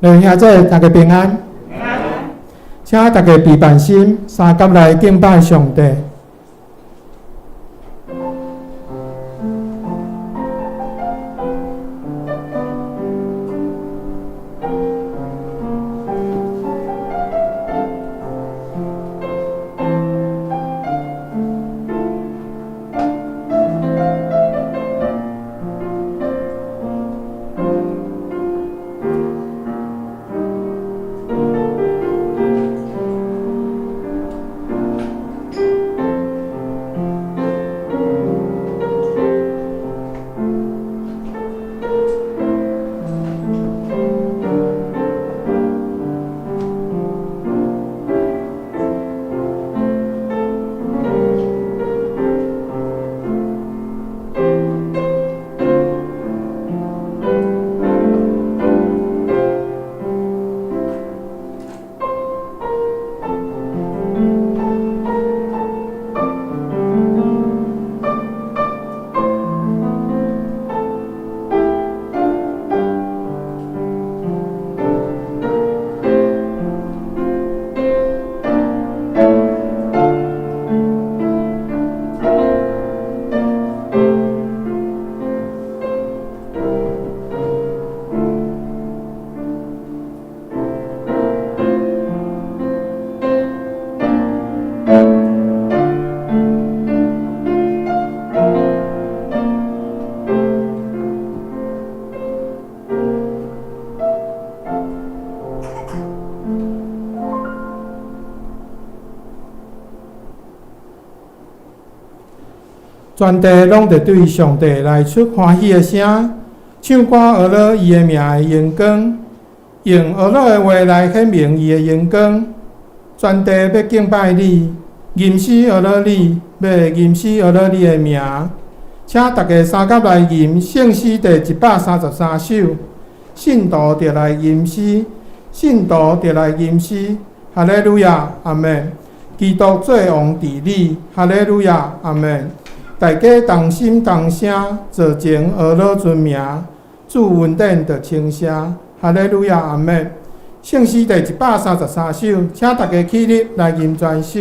各位兄姊，大家平安。請大家備辦心，三佮來敬拜上帝。全地攏著對上帝來出歡喜的聲，唱歌學樂伊的名的榮光，用學樂的話來顯明伊的榮光。全地欲敬拜你，吟詩學樂你，欲吟詩學樂你的名。請大家三佮來吟聖詩第133首，信徒著來吟詩，信徒著來吟詩，哈利路亞，阿們。基督做王治理，哈利路亞，阿們。大家同心同聲，做成阿樂尊名，主恩典著稱謝，哈利路亞，阿們。聖詩第133首，請大家起立來吟全首。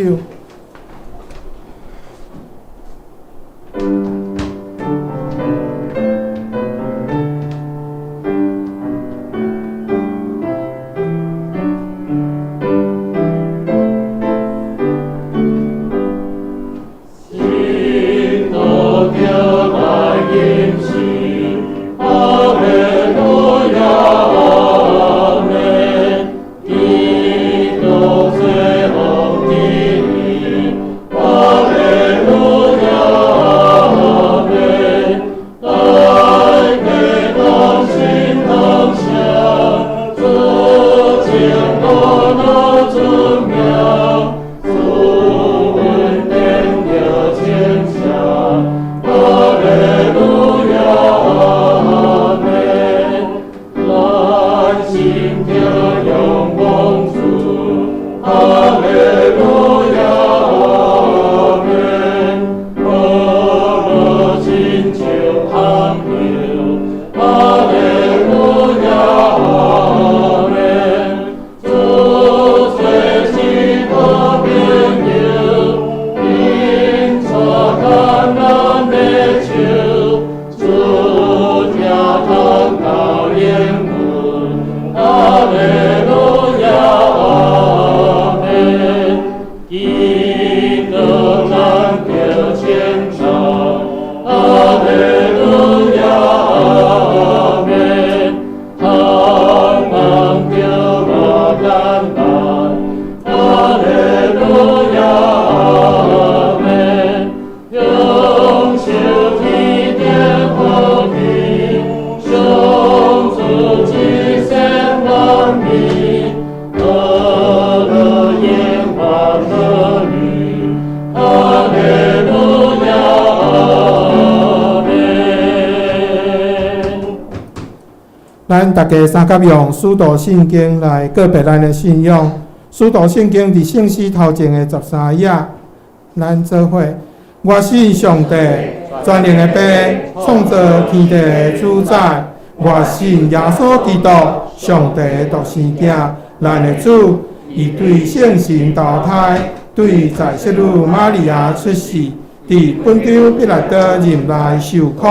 咱大家三佮用使徒信經來告白咱的信仰。使徒信經佇聖詩頭前的13頁，咱做伙。我信上帝，全能的父，創造天地的主宰。我信耶穌基督，上帝的獨生囝，咱的主，伊對聖神投胎，對在聖女瑪利亞出世，佇本丟彼拉多任內受苦，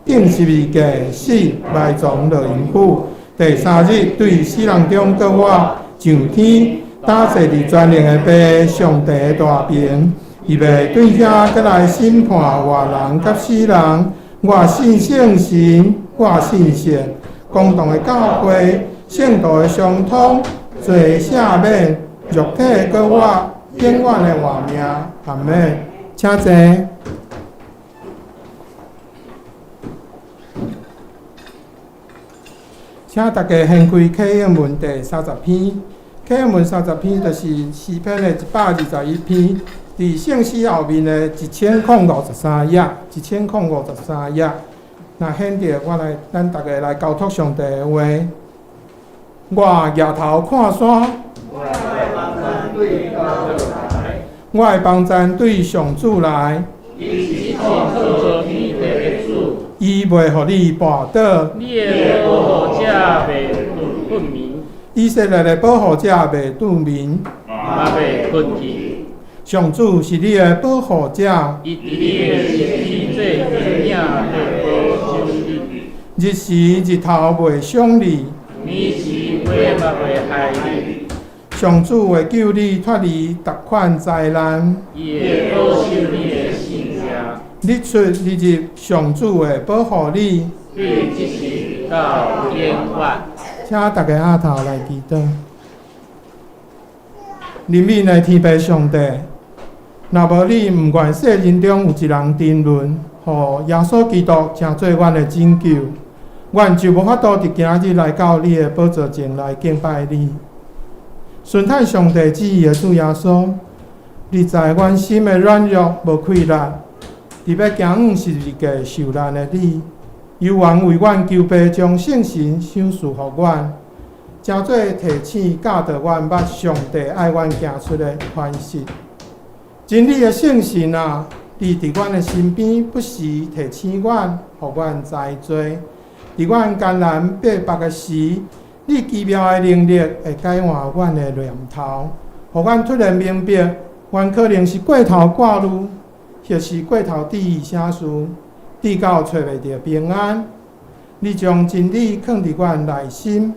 釘十字架死，埋葬落陰府。第三日對死人中復活，上天，搭坐佇全能的父上帝的大爿。伊欲對遐閣來審判活人佮死人。我信聖神，我信聖公同的教會，聖徒的相通，罪赦免，肉體的復活，永遠的活命。阿們。請坐。請大家掀開啟應文第三十篇，啟應文三十篇就是詩篇的121篇，佇聖詩後面的1053頁，一千空五十三頁。若掀著，我來，咱逐家來交託上帝的話。我舉頭看山，我的幫贊對上主來。伊袂予你跋倒。你的保護者袂眑眠。以色列的保護者袂眑眠，嘛袂睏去。上主是你的保護者。伊佇你的身邊做天影的保守你。日時日頭袂傷你，暝時火嘛袂害你。上主會救你脫離逐款災難。伊會保守你的性命。日出日入，上主會保護你。對這時到永遠。請大家阿頭來祈禱。憐憫的天父上帝，若無你，毋願世人中有一人沉淪，予耶穌基督成做阮的拯救，阮就無法度佇今日來到你的寶座前來敬拜你。順趁上帝旨意的主耶穌，你知阮心的軟弱無氣力，佇欲行往十字架受難的你，猶原為阮求父將聖神賞賜予阮，成做提醒教導阮捌上帝愛阮行出的款式。真理的聖神啊，你佇阮的身邊不時提醒阮，予阮知罪。佇阮艱難逼迫的時，你奇妙的能力會改換阮的念頭，予阮突然明白，阮可能是過頭掛慮，或是過頭注意啥事，直到揣袂著平安。你將真理囥佇阮內心，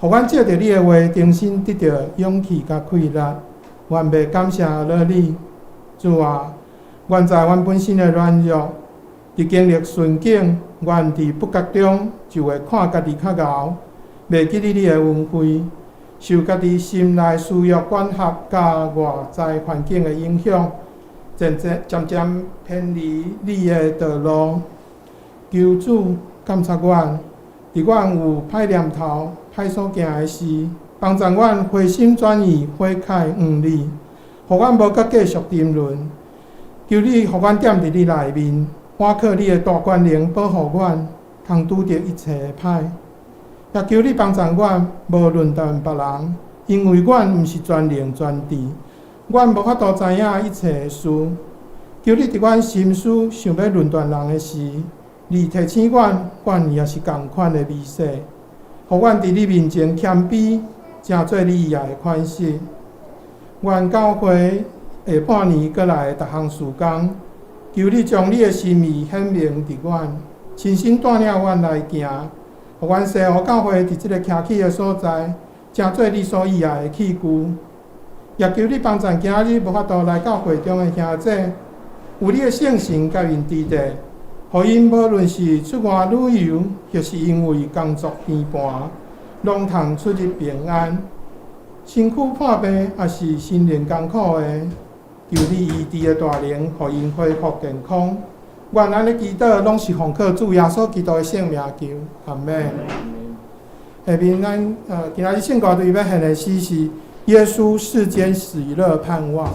予阮藉著你的話，重新得著勇氣佮氣力。阮欲感謝了你，主啊！阮知阮本身的軟弱，佇經歷順境，阮佇不覺中就會看家己較𠢕，袂記得你的恩惠，受家己心內私欲管轄佮外在環境的影響，漸漸漸漸偏離你的道路。求主監察阮，佇阮有歹念頭、歹所行的時，幫助阮回心轉意、悔改向你，予阮無閣繼續沉淪。求你予阮踮佇你內面，倚靠你的大權能保護阮，通拄著一切的歹。也求你幫助阮，無論斷別人，因為阮毋是全能全智，阮無法度知影一切的事。求你佇阮心思想欲論斷人的時，你提醒阮，阮也是仝款的微細，予阮佇你面前謙卑，成做你喜愛的款式。願教會下半年閣來逐項事工，求你將你的心意顯明佇阮，親身帶領阮來行，予阮西湖教會佇這个徛起的所在，成做你所喜愛的器具。也求你幫助今日無法度來到會中的兄弟，有你的聖神共𪜶佇咧，予𪜶無論是出外旅遊，或是因為工作牽絆，攏通出入平安。身軀破病，抑是心靈艱苦的，求你醫治的大能，予𪜶恢復健康。願咱的祈禱攏是奉靠主耶穌基督的聖名求，阿們。下面咱今仔日聖歌隊欲獻的詩是《耶穌世間喜樂盼望》。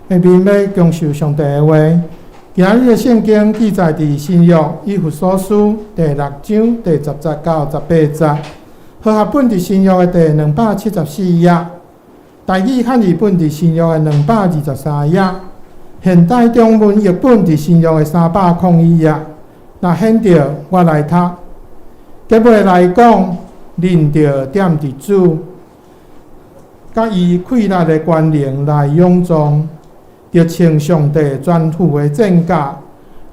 下面欲供受上帝的話。今日的聖經記載佇新約以弗所書第六章第十節到十八節，和合本佇新約的第274頁，台語漢字本佇新約的223頁，現代中文譯本佇新約的301頁。若顯著，我來讀。結尾來講，恁著踮佇主，佮伊氣力的權能來勇壯。著穿上帝全副的戰甲，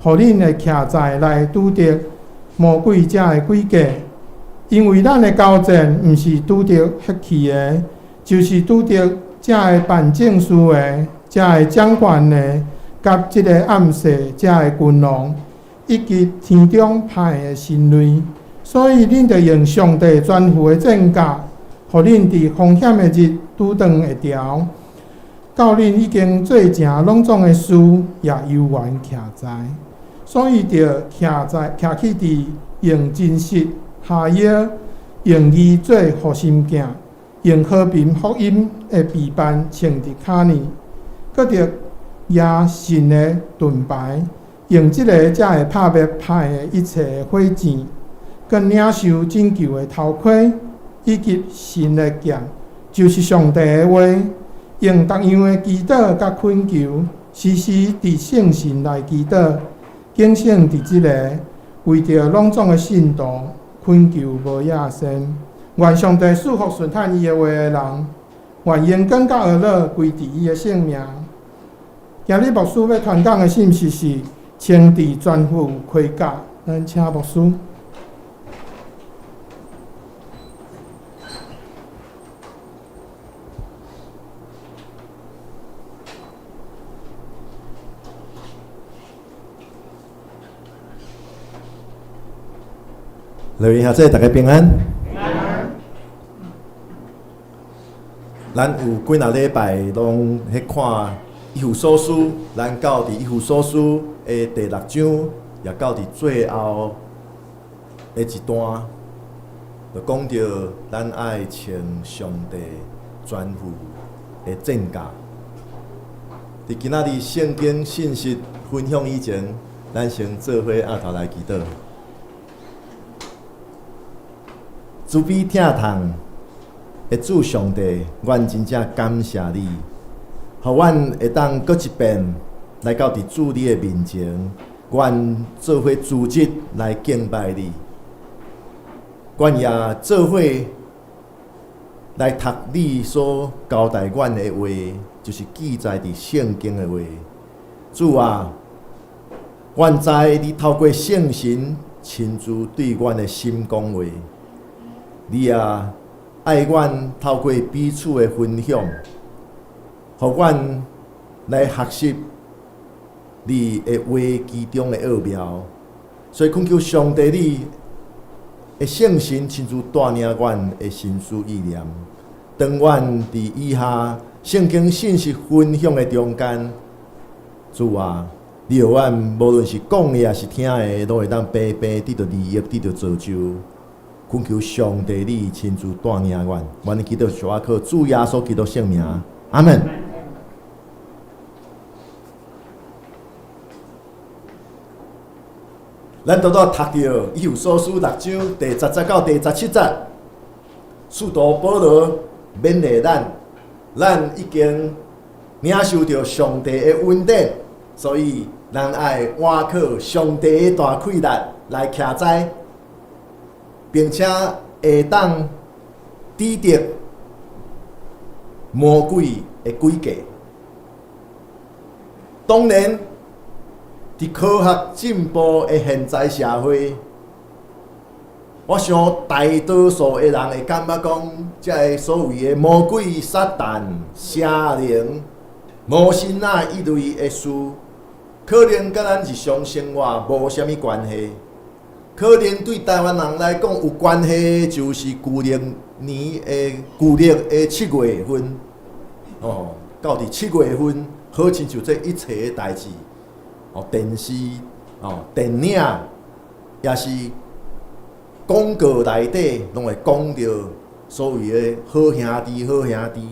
予恁會徛在來拄著魔鬼這个詭計。因為咱的交戰毋是拄著血氣的，就是拄著這个辦政事的、這个掌權的，佮這个暗世這个君王，以及天中歹的神類。所以恁著用上帝全副的戰甲，予恁佇風險的日拄擋會牢。到恁已經做成攏總的事，也猶原徛在，所以著徛在徛起佇用真實哈腰，用義做護心鏡，用和平福音的臂範穿佇跤呢，閣著舉信的盾牌，用這个才會拍滅歹的一切的火箭，閣領受拯救的頭盔，以及神的劍，就是上帝的話。用逐樣的祈禱佮懇求，時時佇聖神內祈禱，警醒佇這个，為著攏總的信徒懇求無厭倦。願上帝賜福順嘆伊的話的人，願榮光佮呵咾歸佇伊的聖名。今日牧師欲傳講的信息是穿佇全副盔甲，咱請牧師。各位兄弟，大家平安。咱有幾若禮拜攏去看以弗所書，咱到佇以弗所書的第六章，也到佇最後的一段，就講著咱愛穿上帝全副的戰甲。佇今仔日聖經信息分享以前，咱先做伙阿頭來祈禱。慈悲疼痛的主上帝，阮真正感謝你，予阮會當閣一遍來到佇主你的面前，阮做伙組織來敬拜你，阮也做伙來讀你所交代阮的話，就是記載佇聖經的話。主啊，阮知你透過聖神親自對阮的心講話。你也愛阮透過彼此的分享，予阮來學習你的話其中的奧妙。所以懇求上帝你的聖神親自帶領阮的心思意念，當阮佇以下聖經信息分享的中間，主啊，你予阮無論是講的抑是聽的，攏會當平平得著利益，得著造就。懇求上帝你親自帶領阮，阮祈禱是靠主耶穌基督聖名，阿門。咱拄拄讀著以弗所書六章第十節到第十七節，使徒保羅勉勵咱，咱已經領受著上帝的恩典，所以咱愛倚靠上帝的大氣力來徛在。並且會當抵擋魔鬼的詭計。當然，佇科學進步的現在社會，我想大多數的人會感覺講，這个所謂的魔鬼、撒旦、邪靈、魔神仔一類的事，可能佮咱日常生活無啥物關係。可能對台灣人來講有關係，就是舊曆年的舊曆的七月份，哦，到佇七月份，好親像這一切的代誌，哦，電視，哦，電影，也是廣告內底攏會講著所謂的好兄弟，好兄弟。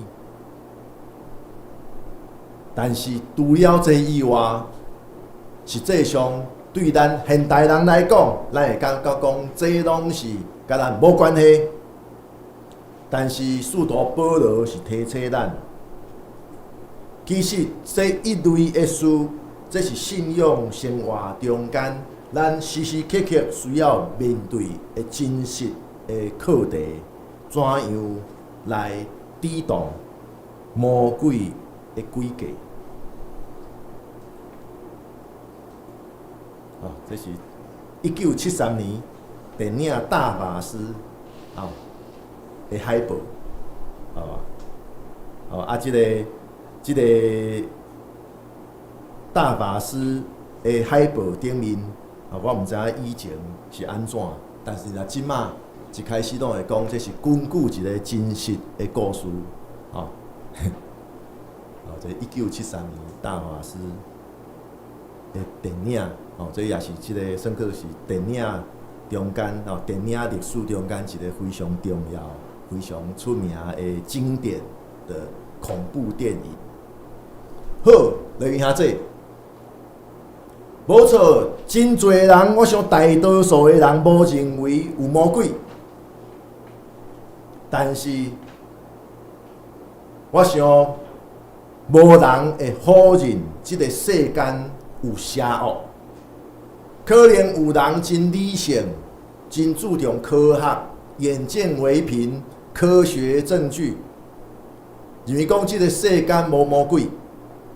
但是除了這以外，實際上對咱現代人來講，咱會感覺講這攏是佮咱無關係。但是使徒保羅是提醒咱，其實這一類的事，這是信仰生活中間，咱時時刻刻需要面對的真實的課題，怎樣來抵擋魔鬼的詭計？哦，這是1973年電影《大法師》哦的海報，哦，哦啊，這個大法師的海報頂面，啊，我毋知影以前是按怎，但是若這馬一開始攏會講，這是根據一個真實的故事，哦，哦，這1973年大法師的電影，哦，這也是這個算做是電影中間，哦，電影歷史中間一個非常重要、非常出名的經典的恐怖電影。好，來兄弟，無錯，真濟人，我想大多數的人無認為有魔鬼，但是我想無人會否認這個世間有邪惡。可能有人真理性，真注重科學，眼見為憑，科學證據，認為講這個世間無魔鬼，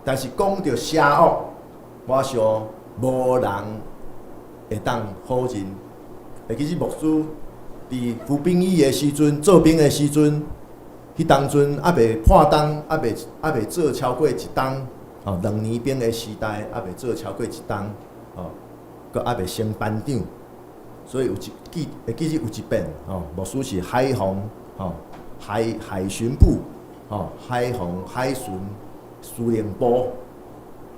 但是講著邪惡，我想無人會當否認。其實牧師佇服兵役的時陣，做兵的時陣，彼當陣猶未破冬，猶未做超過一冬，哦，2年兵的時代，猶未做超過一冬，哦，閣猶未升班長，所以有一記，會記得有一遍，哦，牧師是海防，哦，海巡部，哦，海防海巡司令部，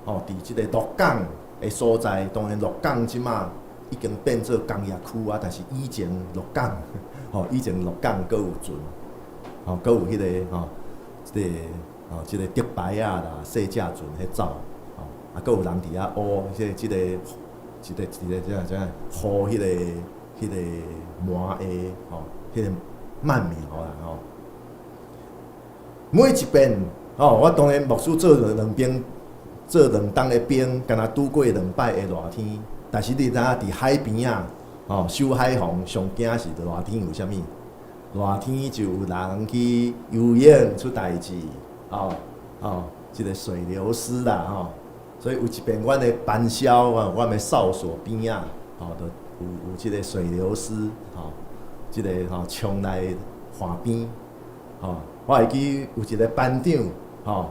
哦，佇這個鹿港的所在，當然鹿港這馬已經變做工業區啊，但是以前鹿港，吼，以前鹿港閣有船，吼，閣有彼個吼，這個吼，這個竹排仔啦、細隻船彼走，吼，啊，閣有人佇遐烏，這個、這個、這個、予彼個麻的吼，彼個蔓苗啦吼。每一遍吼，我當然牧師做兩邊，做兩冬的兵，敢若拄過兩擺的熱天。但是你知影佇海邊仔，吼，守海防上驚是熱天有啥物？熱天就有人去游泳出代誌，吼吼，這個水流師啦吼。所以有一遍，阮的班哨啊，阮的哨所邊仔，吼，就有這個水流師，吼，這個吼衝來岸邊，吼，我會記有一個班長，吼，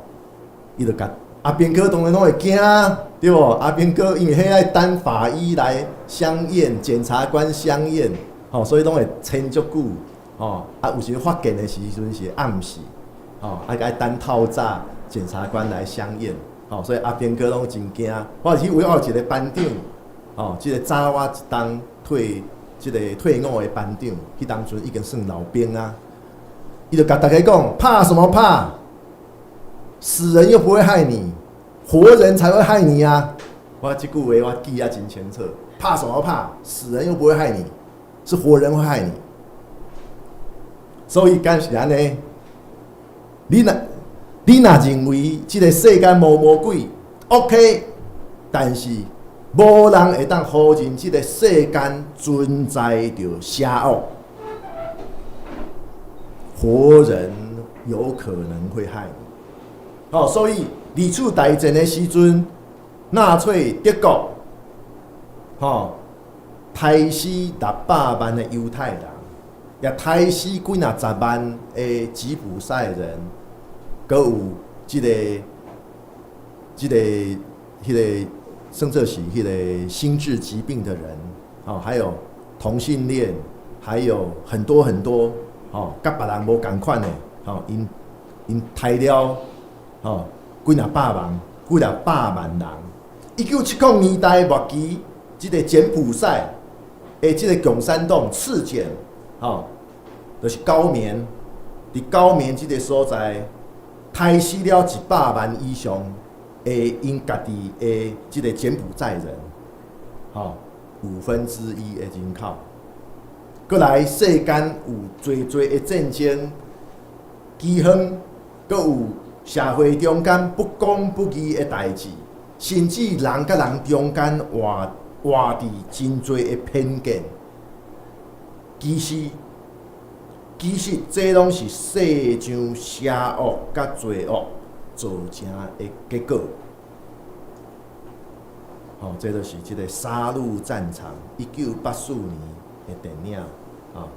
伊就共阿兵哥當然攏會驚，對無？阿兵哥因為彼愛等法醫來相驗，檢察官相驗，吼，所以攏會撐足久，吼，啊，有時發現的時陣是暗時，吼，啊，愛等透早檢察官來相驗。吼，所以阿兵哥攏真驚。我是有一個班長，吼，這個早我一冬退，這個退伍的班長，彼當陣已經算老兵啊。伊就共大家講，怕什麼怕？死人又不會害你，活人才會害你啊！我這句話我記啊真清楚。怕什麼怕？死人又不會害你，是活人會害你。所以敢是按呢？你若認為這個世間無魔鬼，OK，但是無人會當否認這個世間存在著邪惡，活人有可能會害你。哦，所以二次大戰的時陣，納粹德國，吼，刣死600萬的猶太人，也刣死幾若十萬的吉普賽人，閣有這個、彼個，甚至是彼個心智疾病的人，哦，還有同性戀，還有很多很多，哦，佮別人無仝款的，哦，𪜶𪜶刣了，哦，幾若百萬，幾若百萬人。1970年代末期，這個柬埔寨的這個共產黨赤柬，吼，就是高棉，佇高棉這個所在，刣死了100萬以上的𪜶家己的這个柬埔寨人，吼，1/5的人口。閣來世間有濟濟的戰爭、饑荒，閣有社會中間不公不義的代誌，甚至人佮人中間活活佇真濟的偏見。其實這攏是世上邪惡佮罪惡造成的結果。吼，這就是這个殺戮戰場，1984年的電影，吼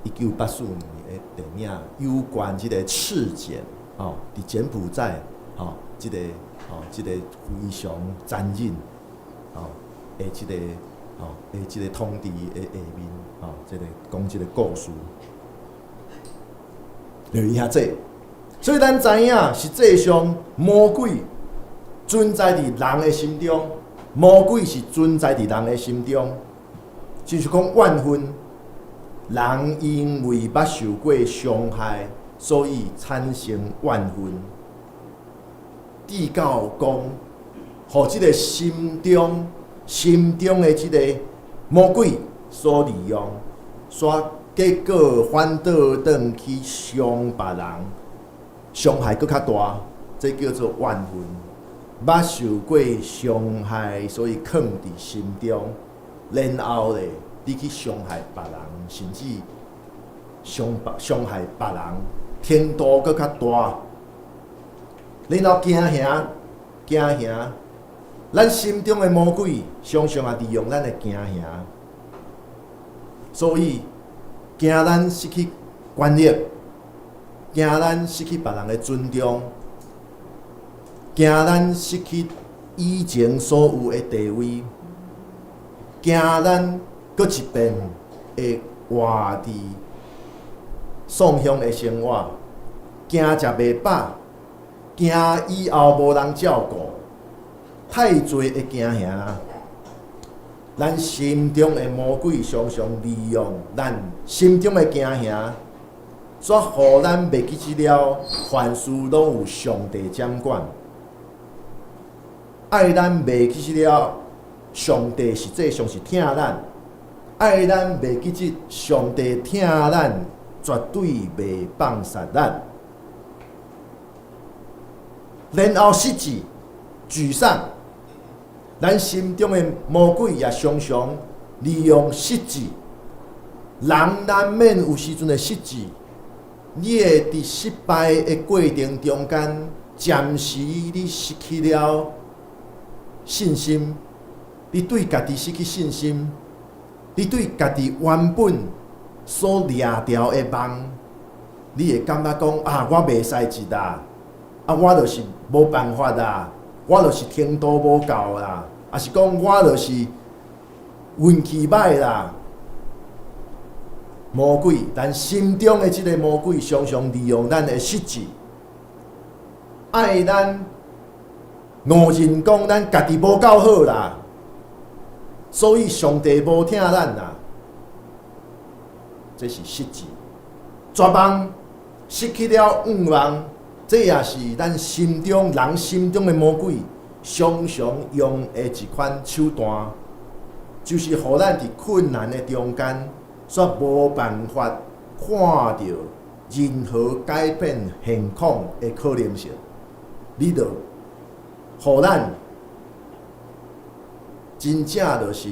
，1984年的電影有關這个赤柬，吼，佇柬埔寨，吼，這个，吼，這个非常殘忍，吼，的這个，吼，的這個統治的下面，吼，這个講這个故事，就是遐濟。所以咱知影，實際上魔鬼存在佇人的心中，魔鬼是存在佇人的心中，就是講怨恨。人因為捌受過傷害，所以產生怨恨。至到講，予這个心中的這個魔鬼所利用，煞結果反倒轉去傷別人，傷害閣較大，這叫做怨恨。捌受過傷害，所以囥佇心中，然後咧，你去傷害別人，甚至傷害別人，程度閣較大。然後驚嚇，驚嚇，咱心中的魔鬼常常也利用咱的驚嚇，所以驚咱失去權力，驚咱失去別人的尊重，驚咱失去以前所有的地位，驚咱閣一遍會活佇喪鄉的生活，驚食袂飽，驚以後無人照顧，太濟的驚嚇。咱心中的魔鬼常常利用咱心中的驚嚇，煞予咱袂記得了，凡事攏有上帝掌管。愛咱袂記得了，上帝實際上是疼咱。愛咱袂記得，上帝疼咱，絕對袂放殺咱。然後失志、沮喪，咱心中的魔鬼也常常利用失志。人難免有時陣會失志，你會佇失敗的過程中間，暫時你失去了信心，你對家己失去信心，你對家己原本所掠著的夢，你會感覺講啊，我袂使一啦，啊，我就是無辦法啦，我就是程度無夠啦，抑是講我就是運氣歹啦。魔鬼，咱心中的這个魔鬼，常常利用咱的失志，愛咱誤認講咱家己無夠好啦，所以上帝無疼咱啦，這是失志、絕望，失去了願望，這也是咱心中人心中的魔鬼常常用的一款手段，就是予咱佇困難的中間，煞無辦法看著任何改變現況的可能性，你就予咱真正就是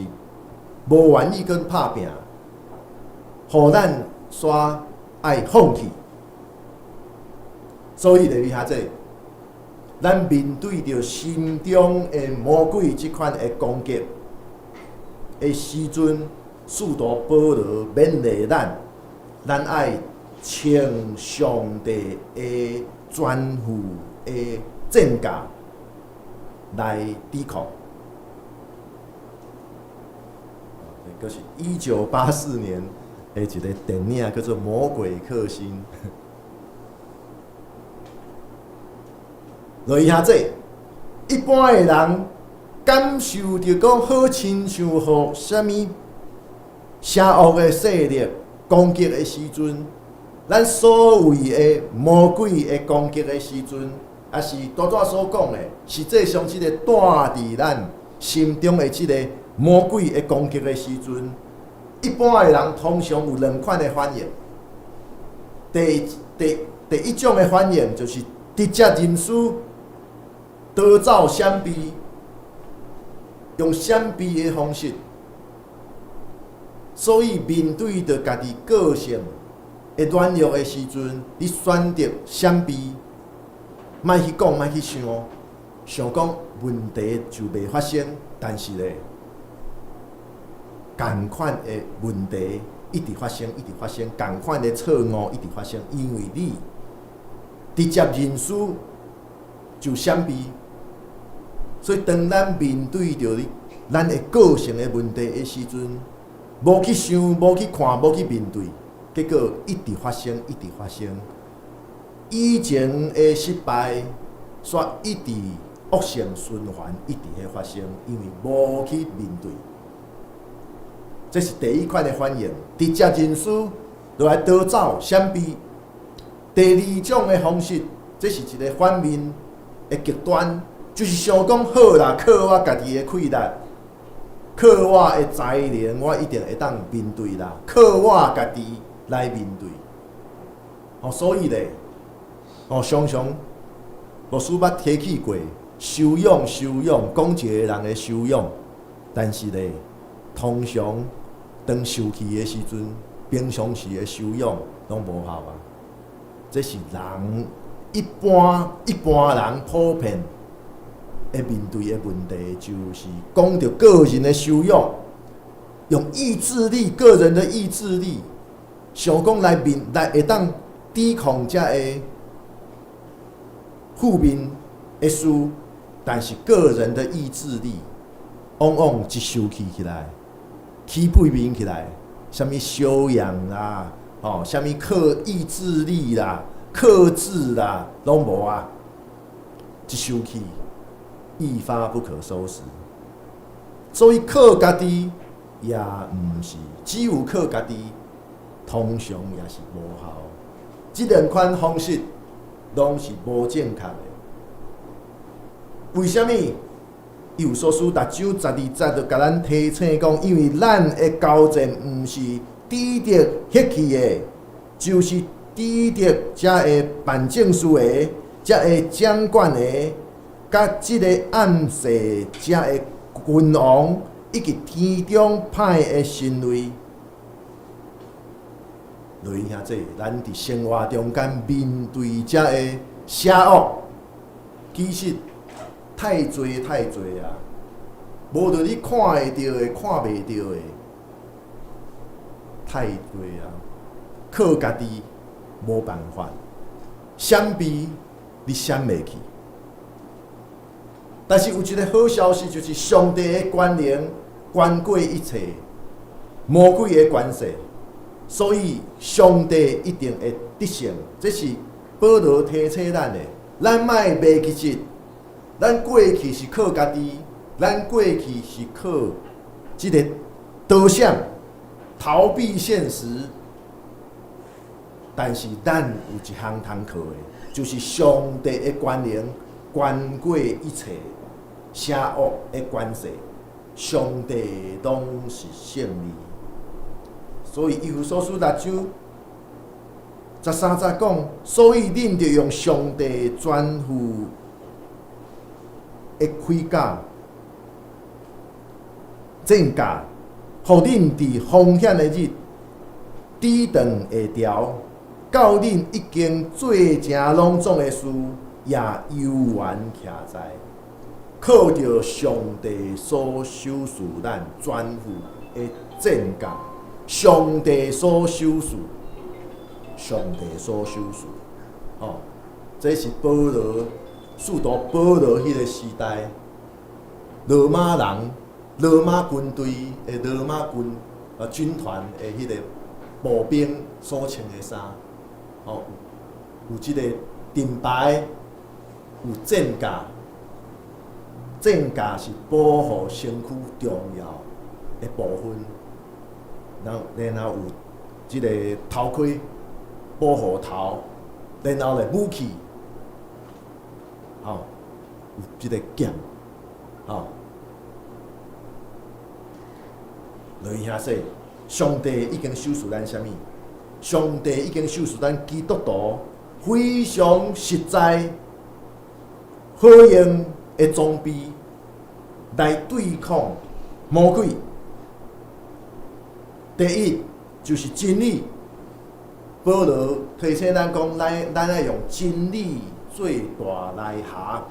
無願意閣拍拚，予咱煞愛放棄。所以就是遐濟，咱面對著心中的魔鬼這款的攻擊的時陣，使徒保羅勉勵咱，咱愛穿上帝的全副的戰甲來抵抗。這是1984年的一个電影，叫做《魔鬼克星》。落去遐濟，一般的人感受著講好親像予啥物邪惡的勢力攻擊的時陣，咱所謂的魔鬼的攻擊的時陣，抑是拄才所講的，實際上這個帶佇咱心中的這个魔鬼的攻擊的時陣，一般的人通常有兩款的反應。第一種的反應就是直接認輸，逃走閃避，用閃避的方式。所以面對著家己個性的軟弱的時陣，你選擇閃避，莫去講，莫去想，想講問題就袂發生，但是咧，仝款的問題一直發生，一直發生，仝款的錯誤一直發生，因為你直接認輸就閃避，所以當咱面對著你咱的個性的問題的時陣，無去想，無去看，無去面對，結果一直發生，一直發生。以前的失敗，煞一直惡性循環，一直咧發生，因為無去面對。這是第一款的反應，直接認輸，就來逃走、閃避。第二種的方式，這是一个反面的極端，就是想講好啦，靠我家己的氣力，靠我的才能，我一定會當面對啦，靠我家己來面對。哦，所以咧，哦，常常牧師捌提起過修養，修養，講一个人的修養，但是咧，通常當受氣的時陣，平常時的修養攏無效啊。這是人一般一般人普遍會面對的問題，就是講著個人的修養，用意志力、個人的意志力，想講來面來會當抵抗這个負面的事，但是個人的意志力，往往一生氣起來，起背面起來，啥物修養啦，哦，啥物克意志力啦、克制啦，攏無啊！一生氣，一發不可收拾。所以靠家己也毋是，只有靠家己，通常也是無效。這兩款方式攏是無正確的。為啥物？以弗所書六章十二節就共咱提醒講，因為咱的交戰毋是對著血氣的，就是對著這个辦政事的、這个掌管的，佮這个暗世這个君王，以及天中歹的神位。落兄弟，咱佇生活中間面對這个邪惡，其實太濟太濟啊！無論你看會著的、看袂著的，太濟啊！靠家己無辦法，閃避你閃袂去。但是有一个好消息，就是上帝的權能懸過一切魔鬼的權勢，所以上帝一定會得勝。這是保羅提醒咱的，咱莫袂記得，咱過去是靠家己，咱過去是靠這个逃閃、逃避現實。但是咱有一項通靠的，就是上帝的權能懸過一切邪惡的權勢，上帝攏是勝利。所以以弗所書六章十三節講，所以恁著用上帝全副的盔甲、戰甲，予恁佇風險的日抵擋會牢，到恁已經做成攏總的事，也猶原徛在，靠著上帝所賞賜咱全副的戰甲，上帝所賞賜，上帝所賞賜，哦，這是保羅，使徒保羅彼个時代，羅馬人、羅馬軍隊的羅馬軍啊軍團的彼個步兵所穿的衫，哦，有這個盾牌，有戰甲，戰甲是保護身軀重要的部分，然後有這個頭盔保護頭，然後咧武器，吼，有這个劍，吼。落去遐說，上帝已經賞賜咱啥物？上帝已經賞賜咱基督徒非常實在、好用的裝備來對抗魔鬼。第一就是真理，保羅提醒咱講，咱愛用真理做大內涵，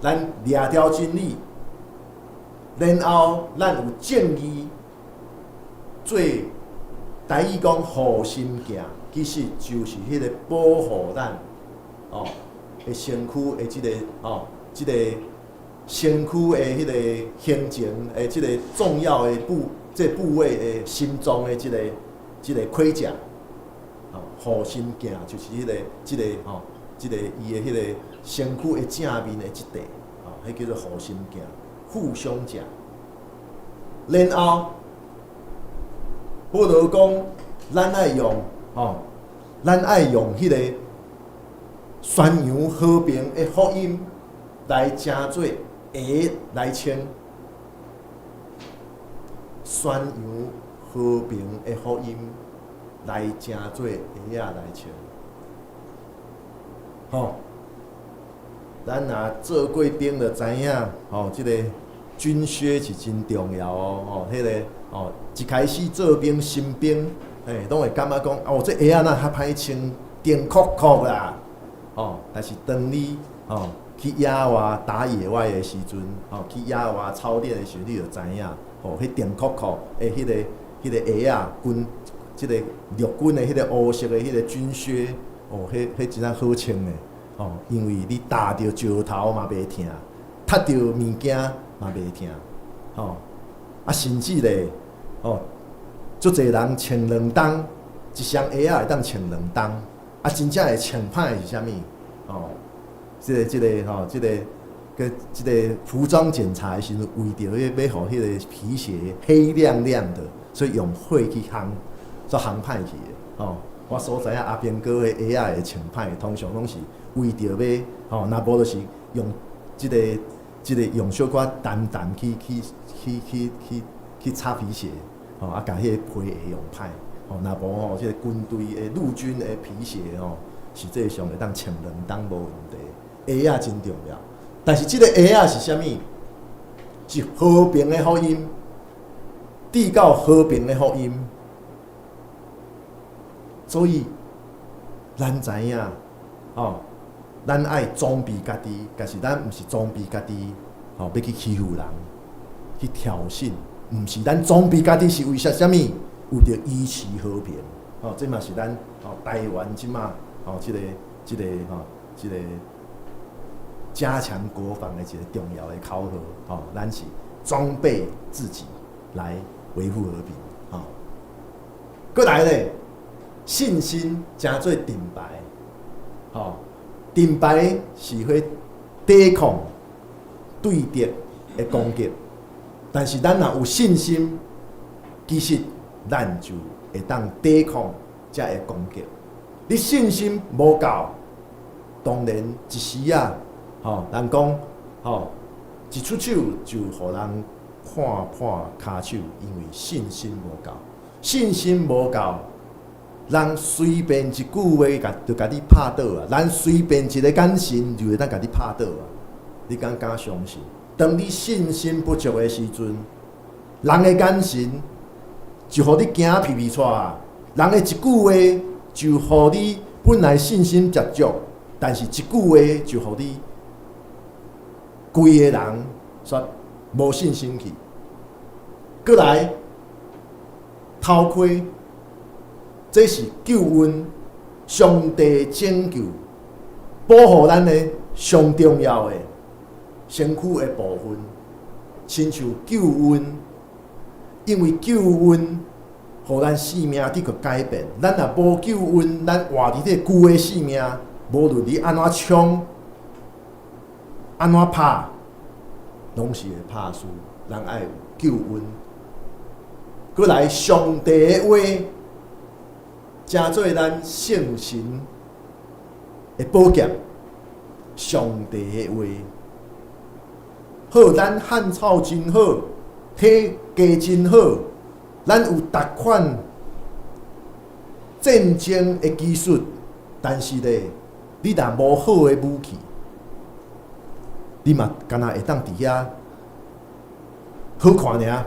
咱掠牢真理，然後咱有正義做台語講護心鏡，其實就是彼个保護咱哦的身軀的這个哦，這个身軀的彼个形成的這个重要的部，這個部位的心臟的這個盔甲，哦，護心鏡就是彼个這个吼，這個伊的彼个身軀的正面的這塊，哦，彼叫做護心鏡、護胸甲。然後，保羅講，咱愛用吼，咱愛用彼個宣揚和平的福音來成做鞋來穿。宣揚和平的福音來成做鞋仔來穿。吼，咱若做過兵就知影，吼，這個軍靴是真重要哦，吼，彼個吼，一開始做兵新兵，嘿，攏會感覺講，哦，這鞋仔若較歹穿，釘酷酷啦，吼，但是當你吼去野外打野外的時陣，吼，去野外操練的時陣，你就知影，吼，彼釘酷酷的彼個鞋仔，軍，這個陸軍的彼個烏色的彼個軍靴，哦，彼真正好穿的，吼，因為你踏著石頭嘛袂疼，踢著物件嘛袂疼，吼，啊，甚至咧，吼，足濟人穿兩冬，一雙鞋仔會當穿兩冬，啊，真正會穿歹的是啥物？吼，這個吼，這個佮這個服裝檢查的時陣，為著彼欲予彼个皮鞋黑亮亮的，所以用火去烘，煞烘歹去的，吼。我所知影阿兵哥的鞋仔會穿歹，通常攏是為著欲，吼，若無就是用這個用小可澹澹去擦皮鞋，吼，啊，共彼个皮鞋用歹，吼，若無吼，這個軍隊的陸軍的皮鞋吼，實際上會當穿兩冬無問題。鞋仔真重要，但是這個鞋仔是啥物？是和平的福音，締到和平的福音。所以，咱知影，吼，咱愛裝備家己，但是咱毋是裝備家己，吼，欲去欺負人，去挑釁，毋是咱裝備家己是為啥物？為著維持和平，吼，這嘛是咱吼台灣這馬吼這個吼這個加強國防的一個重要的口號，吼，咱是裝備自己來維護和平，吼。閣來咧，信心成做盾牌，吼，盾牌是會抵抗對敵的攻擊，但是咱若有信心，其實咱就會當抵抗這个攻擊。你信心無夠，當然一時仔，吼，人講，吼，一出手就予人看破跤手，因為信心無夠，信心無夠。人隨便一句話，共就共你拍倒啊！人隨便一个眼神，就會當共你拍倒啊！你敢敢相信？當你信心不足的時陣，人的眼神就予你驚皮皮掣啊！人的一句話就予你本來信心十足，但是一句話就予你規个人煞無信心去。閣來頭盔。這是救恩，上帝拯救、保護咱的上重要的身軀的部分，親像救恩，因為救恩，予咱生命得著改變。咱若無救恩，咱活佇這個舊的生命，無論你按怎衝、按怎拍，攏是會拍輸。咱愛有救恩，閣來上帝的話，成做咱聖神的寶劍，上帝的話。好，咱漢草真好，體格真好，咱有逐款戰爭的技術，但是咧，你若無好的武器，你嘛敢若會當佇遐好看爾。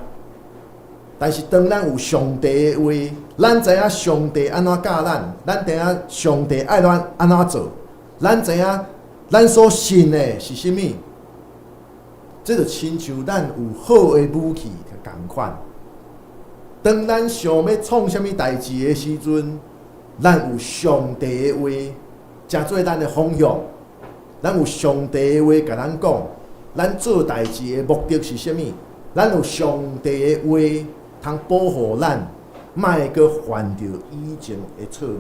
但是當咱有上帝的話，咱知影上帝按怎教咱，咱知影上帝愛咱按怎做，咱知影咱所信的是啥物。這就親像咱有好的武器仝款。當咱想欲創啥物代誌的時陣，咱有上帝的話，成做咱的方向。咱有上帝的話共咱講，咱做代誌的目的是啥物？咱有上帝的話通保護咱，莫閣犯著以前的錯誤。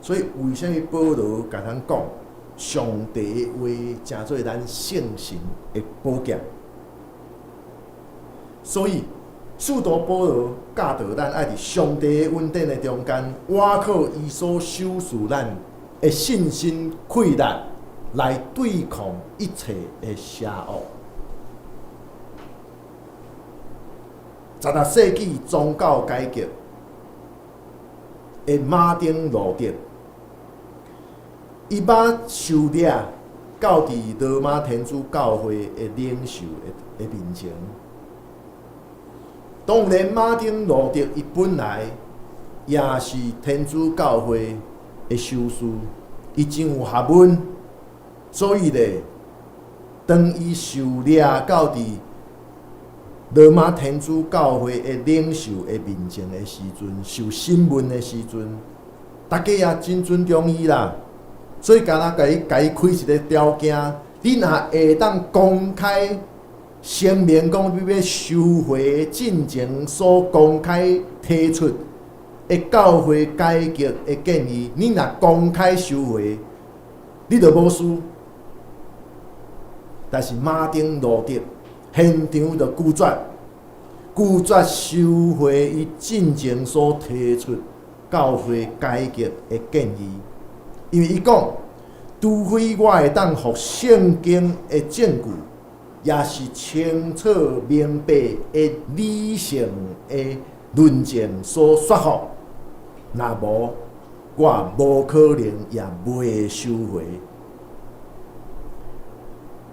所以，為啥物保羅共咱講，上帝的話成做咱聖神的寶劍？所以，使徒保羅教導咱愛佇上帝的恩典的中間，倚靠伊所賞賜咱的信心氣力，來對抗一切的邪惡。16世紀宗教改革的馬丁路德，伊捌受掠到佇羅馬天主教會的領袖的面前。當然，馬丁路德伊本來也是天主教會的修士，伊真有學問，所以咧，當伊受掠到佇羅馬天主教會的領袖的面前的時陣，受審問的時陣，大家也真尊重伊啦。所以，敢若共伊開一個條件，你若會當公開聲明講你欲收回進前所公開提出的教會改革的建議，你若公開收回，你就無事。但是馬丁路德現場就拒絕，拒絕收回伊進前所提出教會改革的建議，因為伊講，除非我會當予聖經的證據，也是清楚明白的理性的論證所說服，若無，我無可能也袂收回。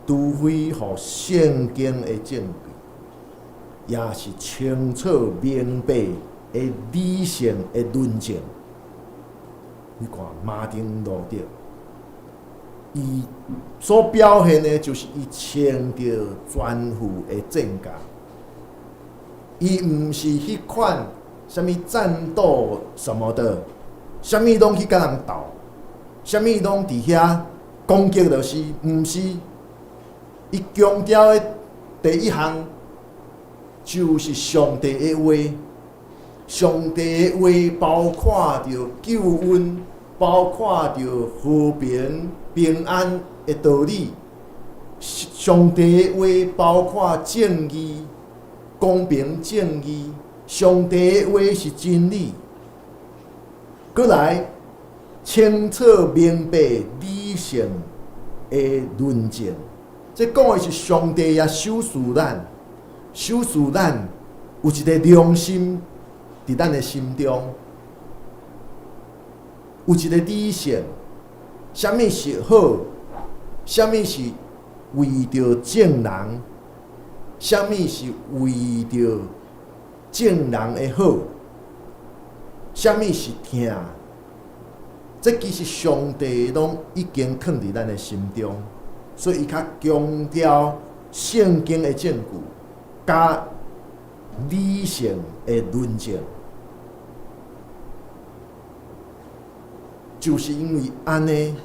除非予聖經的證據，也是清楚明白的理性的論證。你看馬丁路德，伊所表現的就是伊穿著全副的戰甲，伊毋是彼款啥物戰鬥什麼的，啥物攏去共人鬥，啥物攏佇遐攻擊就是，毋是。伊強調的第一項就是上帝的話，上帝的話包括著救恩，包括著和平、平安的道理。上帝的話包括正義、公平正義。上帝的話是真理。閣來清楚明白理性的論證。這講的是上帝也賞賜咱，賞賜咱有一個良心佇咱的心中，有一個理性，啥物是好，啥物是為著眾人，啥物是為著眾人的好，啥物是疼，這其實上帝攏已經囥佇咱的心中。所以伊較強調聖經的證據，佮理性的論證，就是因為按呢，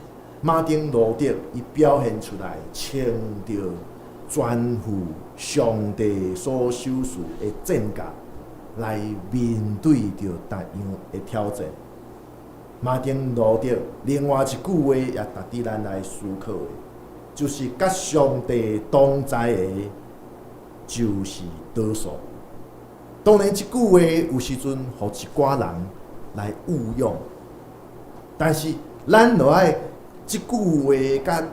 馬丁路德伊表現出來穿著全副上帝所賞賜的戰甲，來面對著逐樣的挑戰。馬丁路德另外一句話也值得咱來思考的。就是佮上帝同在的，就是多數。當然，這句話有時陣予一寡人來誤用，但是咱著愛這句話佮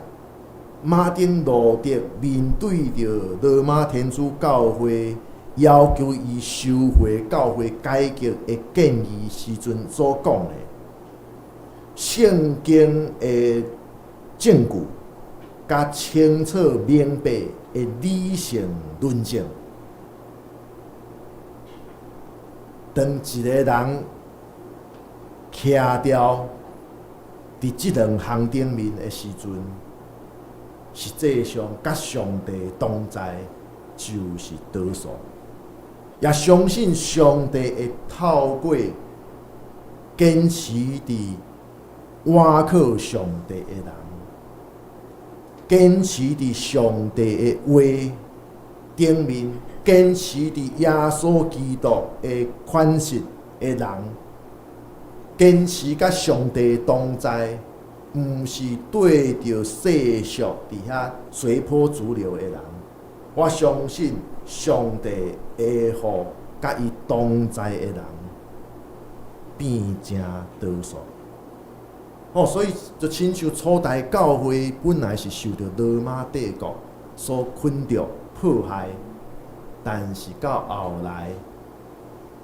馬丁路德面對著羅馬天主教會要求伊收回教會改革的建議時陣所講的，聖經的證據，佮清楚明白的理性論證。當一个人徛牢佇這兩項頂面的時陣，實際上佮上帝同在就是多數，也相信上帝會透過堅持佇倚靠上帝的人，堅持佇上帝的話頂面，堅持佇耶穌基督的款式的人，堅持佮上帝同在，毋是對著世俗佇遐隨波逐流的人。我相信上帝會予佮伊同在的人變成多數。哦，所以就親像初代教會本來是受著羅馬帝國所困著迫害，但是到後來，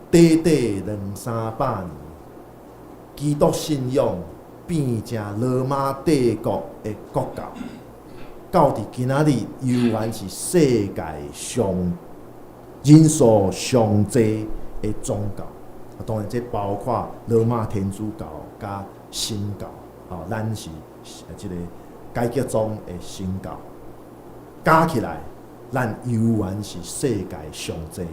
短短兩三百年，基督信仰變成羅馬帝國的國教，到佇今仔日猶原是世界上人數上濟的宗教。啊，當然這包括羅馬天主教佮新教，哦，咱是這个改革宗的新教，加起來，咱猶原是世界上濟，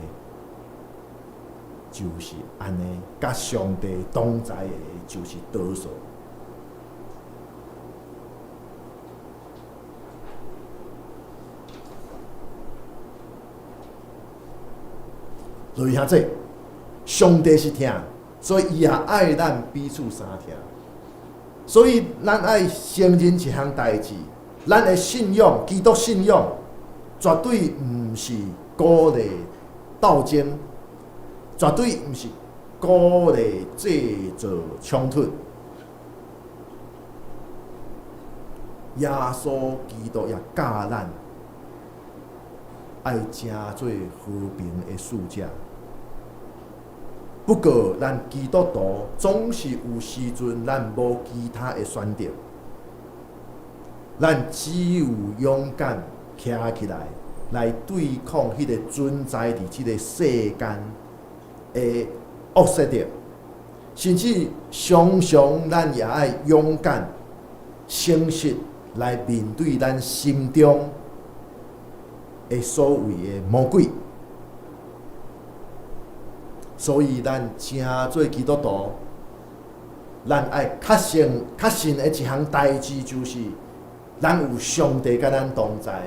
就是按呢，佮上帝同在的，就是多數。所以兄弟，上帝是疼，所以伊也愛咱彼此相疼。所以咱愛承認一項代誌，咱的信仰，基督信仰，絕對毋是鼓勵鬥爭，絕對毋是鼓勵製造衝突。耶穌基督也教咱愛成做和平的使者。不過，咱基督徒總是有時陣，咱無其他的選擇，咱只有勇敢徛起來，來對抗彼个存在佇這个世間的惡勢力，甚至常常咱也愛勇敢、誠實來面對咱心中的所謂的魔鬼。所以，咱成做基督徒，咱愛確信、確信的一項代誌，就是咱有上帝佮咱同在。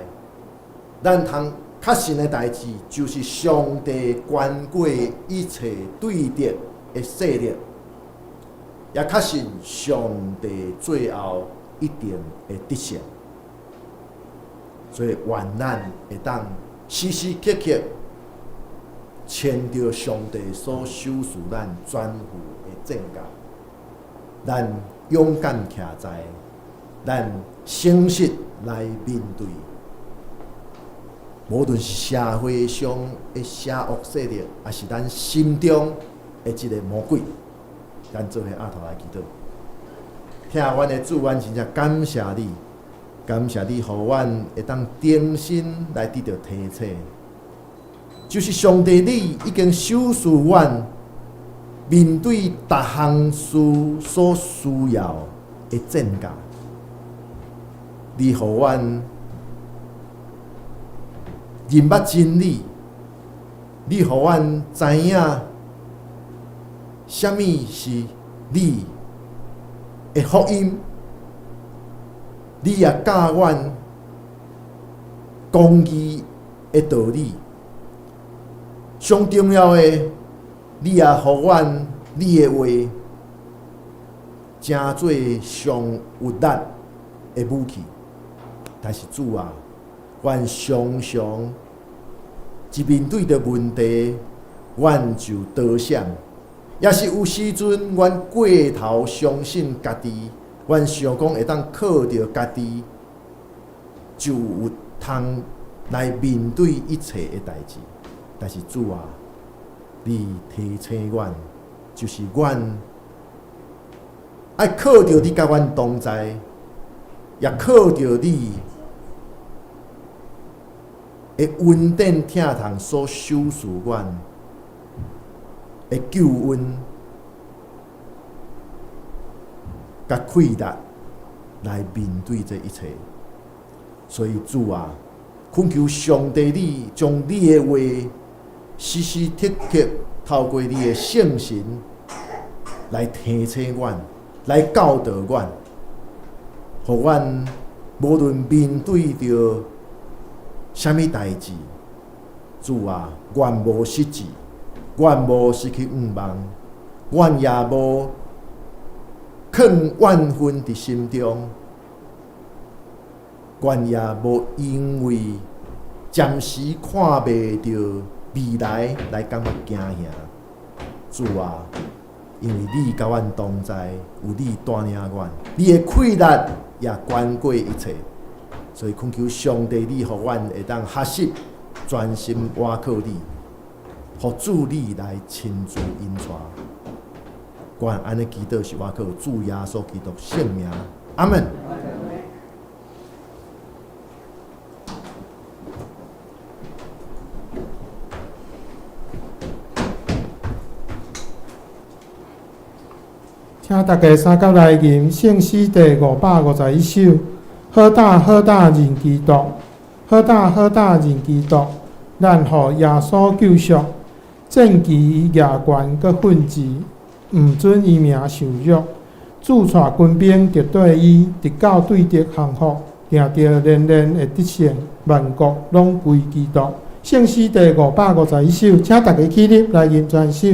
咱通確信的代誌，就是上帝懸過一切對敵的勢力，也確信上帝最後一定會得勝。所以，願咱會當時時刻刻穿著上帝所賞賜咱全副的戰甲，咱勇敢徛在，咱誠實來面對，無論是社會上的邪惡勢力，抑是咱心中的這个魔鬼，咱做伙阿頭來祈禱。疼阮的主，阮真正感謝你，感謝你，予阮會當重新來得著提醒。就是上帝，你已經賞賜阮面對逐項事所需要的戰甲，你予阮認捌真理，你予阮知影啥物是你的福音，你也教阮公義的道理。上重要的，你也予阮你的話，成做上有力的武器。但是主啊，阮常常一面對著問題，阮就躲閃；抑是有時陣，阮過頭相信家己，阮想講會當靠著家己就有通來面對一切的代誌。但是主啊，你提醒阮，就是阮愛靠著你佮阮同在，也靠著你的恩典疼痛所賞賜阮的救恩，佮氣力來面對這一切。所以主啊，懇求上帝你將你的話時時刻刻透過你的聖神來提醒阮，來教導阮，予阮無論面對著啥物代誌，主啊，阮無失志，阮無失去盼望，阮也無囥怨恨佇心中，阮也無因為暫時看袂著未來來感覺驚嚇。主啊，因為你佮阮同在，有你帶領阮，你的氣力也懸過一切。所以懇求上帝，你予阮會當學習專心倚靠你，予主你來親自引帶。阮按呢祈禱是倚靠主耶穌基督聖名，阿門。請大家三甲來吟聖詩第551首，好膽好膽認基督，好膽好膽認基督，咱予耶穌救贖，戰旗舉懸閣奮志，毋准伊名受辱。主帶軍兵敵對伊，直到對敵降服，定著連連會得勝，萬國攏歸基督。聖詩第551首，請大家起立來吟全首。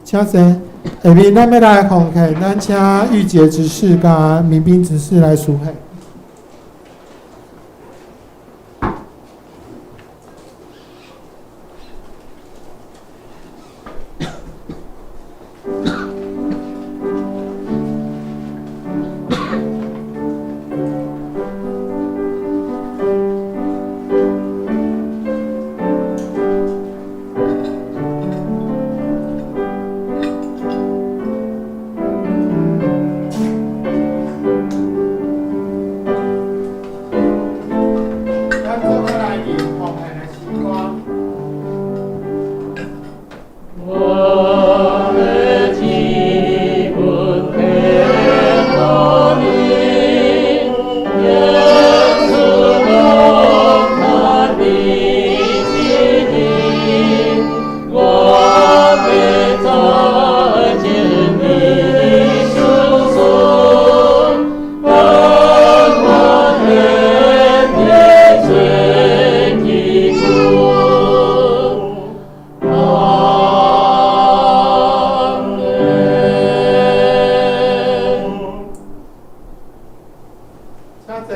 請坐。下面咱欲來奉獻，咱請玉潔執事佮民兵執事來司獻。請坐。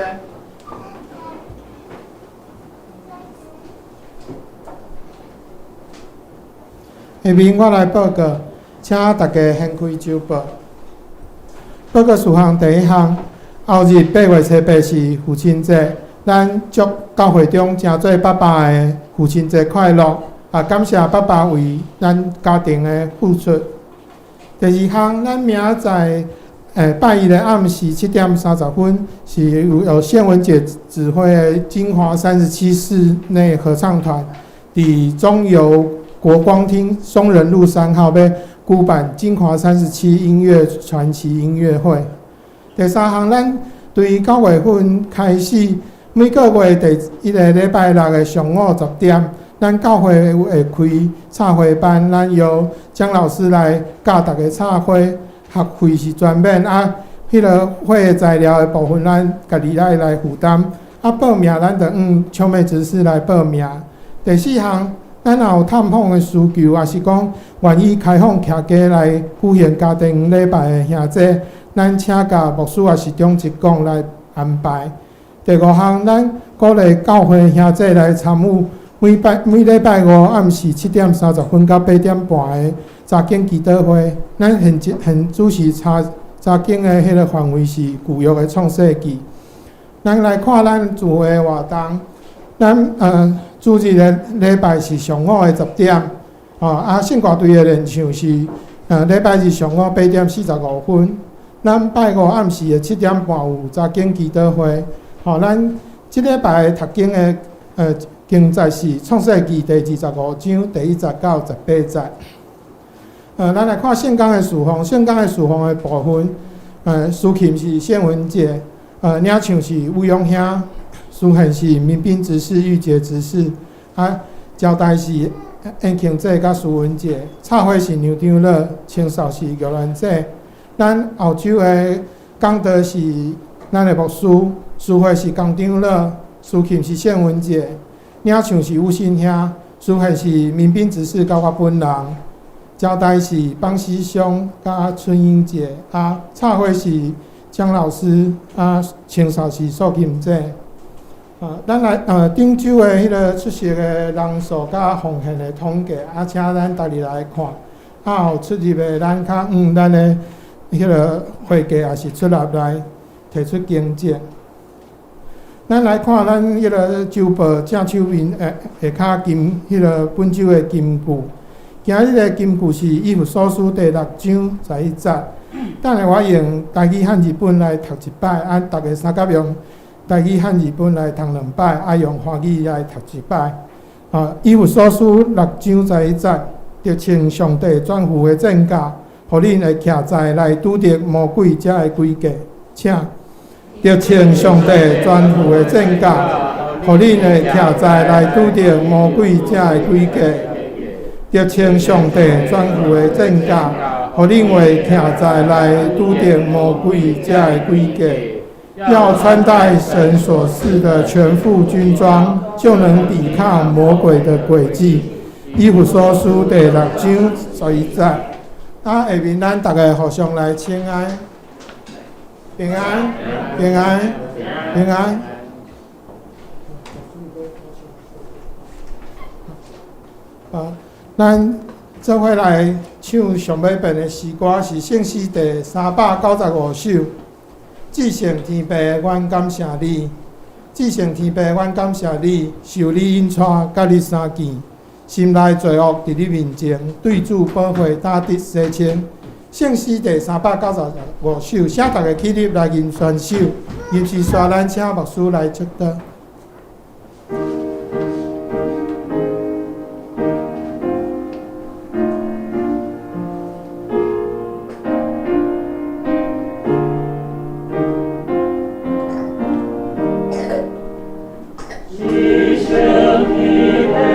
下面我來報告，請大家掀開週報。報告事項第一項，後日8月7日是父親節，咱祝教會中誠濟爸爸的父親節快樂！啊，感謝爸爸為咱家庭的付出。第二項，咱明仔載拜一的暗時7點30分，是由謝文姐指揮的金華37室內合唱團，佇中油國光廳松仁路3號欲舉辦金華37音樂傳奇音樂會。第三項，咱對9月份開始，每個月第一个禮拜六的上午10點，咱教會會開插花班，咱由江老師來教大家插花，學費是全免啊。彼个花的材料的部分，咱家己愛來負擔。啊，報名咱就向秋妹執事來報名。第四項，咱若有探訪的需求，抑是講願意開放徛家來舉行家庭禮拜的兄弟，咱請共牧師抑是長執講來安排。第五項，咱鼓勵教會兄弟來參與每禮拜五暗時7點30分到8點半的查經祈禱會。咱現主持查經的彼个範圍是舊約的創世記。咱來看咱聚會活動，咱主日的禮拜是上午的10點，吼啊，聖歌隊的練唱是禮拜日上午8點45分。咱拜五暗時的7點半有查經祈禱會，吼，咱這禮拜讀經的經節是創世記第25章第1節到18節。咱來看聖工的事奉，聖工的事奉的部分，司琴是謝文杰，領唱是吳永兄，司獻是民兵執事玉潔執事，啊，招待是燕慶姐佮苏文姐，插花是杨長老，清掃是玉蘭姐。咱後週的講道是咱的牧師，司會是江長老，司琴是謝文姐，領唱是吳信兄，司獻是民兵執事佮我本人，招待是邦師兄佮春英姐，啊，插花是江老師，啊，清掃是素琴姐。啊，咱來頂週的彼个出席的人數佮奉獻的統計，啊，請咱逐日來看，啊，有出入的咱較咱的彼个會計也是出納來提出更正。咱來看咱彼个週報正手面下跤金彼个本週的金句。今日的金句是以弗所書第6章11節。等下我用台語漢字本來讀一擺，啊，逐家相佮用台語漢字本來讀兩擺，啊，用華語來讀一擺。啊，以弗所書6章11節，著穿上帝全副的戰甲，予恁會徛在來拄著魔鬼遮的詭計。請，著穿上帝全副的戰甲，予恁會徛在來拄著魔鬼遮的詭計。著穿上帝全副的戰甲，予恁會徛在來拄著魔鬼遮的詭計。要穿戴神所賜的全副軍裝，就能抵抗魔鬼的詭計。以弗所書第6章11節。啊，下面咱逐家互相來請安，平安，平安，平安。啊，咱做伙來唱上尾遍的詩歌，是聖詩第395首。至聖天父，阮感謝你；至聖天父，阮感謝你，受你引帶，佮你相見，心內罪惡佇你面前，對主寶血打得洗清。聖詩第395首，請逐家起立來吟宣首。吟詩煞咱請牧師來祝禱。 至聖天父，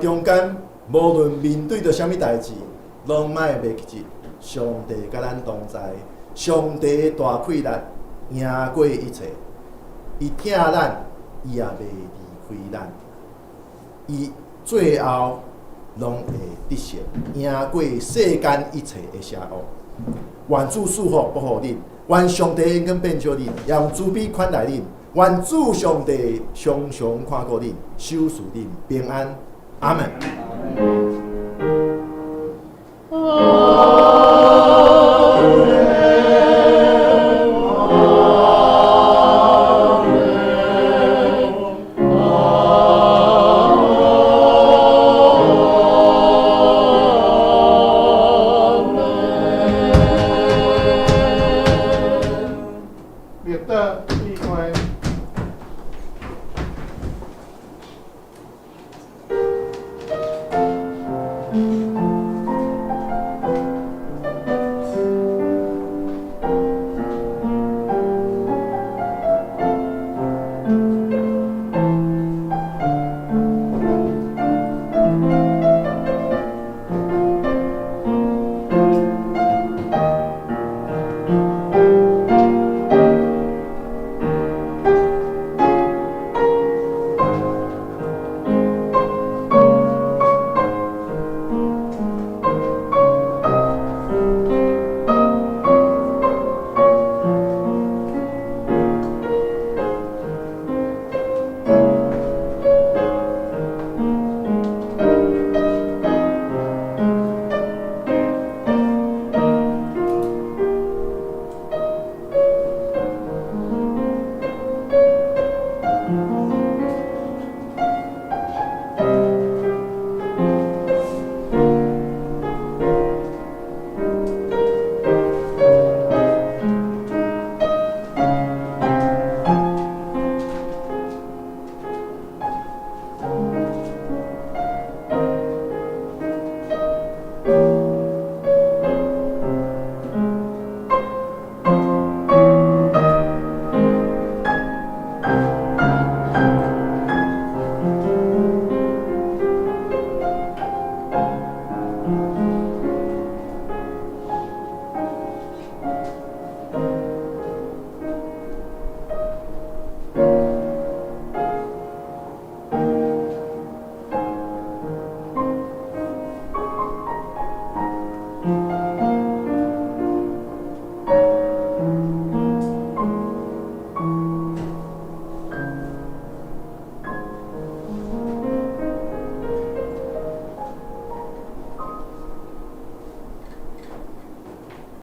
中間，無論面對著啥物代誌，攏莫袂記得上帝佮咱同在，上帝的大氣力贏過一切，伊疼咱，伊也袂離開咱，伊最後攏會得勝，贏過世間一切的邪惡。願主賜福保護恁，願上帝恩光遍照恁，用慈悲款待恁。願主上帝常常看顧恁，守賜恁平安。阿門。